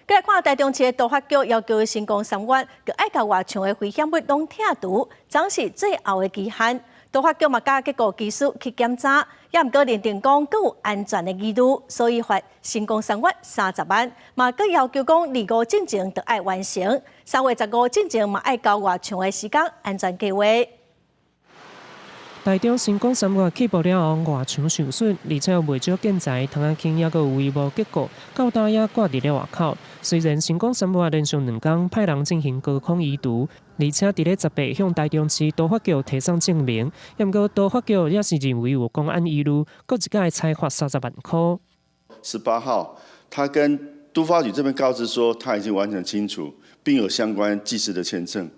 來看台中市的都發局要求新光三越，閣愛共外牆的危險物攏拆除，這是最後的期限。都發局嘛佮結構技師去檢查，也毋過認定講閣有安全的疑慮，所以罰新光三越30萬，嘛閣要求講25進前就愛完成，3月15進前嘛愛交外牆的施工安全計劃。台中新光三越起步了後，外牆受損，而且有袂少建材、窗仔輕猶閣有帷幕結構，到今也掛佇咧外口。雖然新光三越連續2工派人進行高空移除，而且佇咧18向台中市都發局提送證明，毋過都發局也是認為有工安疑慮，閣一擺裁罰30萬箍。 18號，他跟都發局這邊告知說，他已經完成清除，並有相關技師的簽證。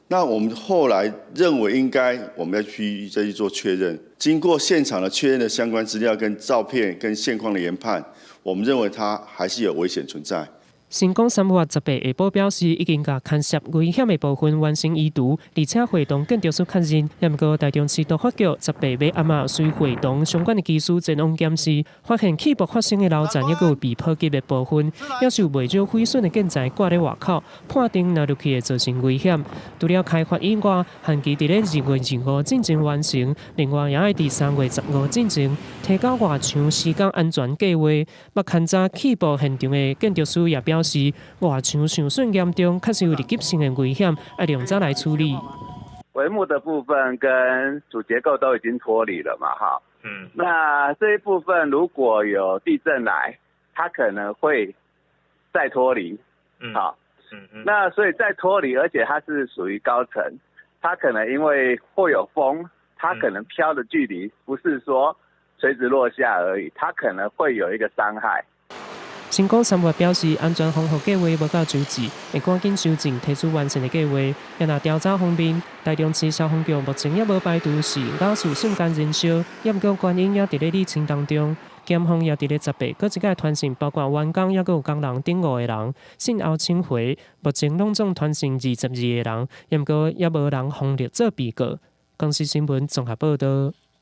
那我們後來認為應該，我們要去再去做確認。經過現場的確認的相關資料、跟照片、跟現況的研判，我們認為它還是有危險存在。新光三越18下晡表示，已經共牽涉危險的部分完成移除，而且會同建築師確認。毋過台中市都發局18欲暗仔隨會同相關的技師前往檢視，發現起爆發生的樓層猶閣有未普及的部分，也是有袂少毀損的建材掛咧外口，判定若落去會造成危險。除了開罰以外，限期佇咧2月25進前完成，另外也愛佇3月15進前提交外牆施工安全計劃。捌勘查起爆現場的建築師也表示，外牆受損嚴重，確實有立即性的危險，愛量早來處理。帷幕的部分跟主結構都已經脫離了嘛，哈，那這一部分如果有地震來，它可能會再脫離，好，那所以再脫離，而且它是屬於高層，它可能因為會有風，它可能飄的距離不是說垂直落下而已，它可能會有一個傷害。新光三越表示，安全防護計劃無夠周至，會趕緊修正提出完善的計劃。若調查方面，台中市消防局目前猶無排除是瓦斯瞬間燃燒，猶毋過原因也佇咧釐清當中。檢方也佇咧18閣一擺傳訊，包括員工猶閣有工人等五個人，訊後請回，目前攏總傳訊22個人，猶毋過猶無人予列做被告。公視新聞綜合報導。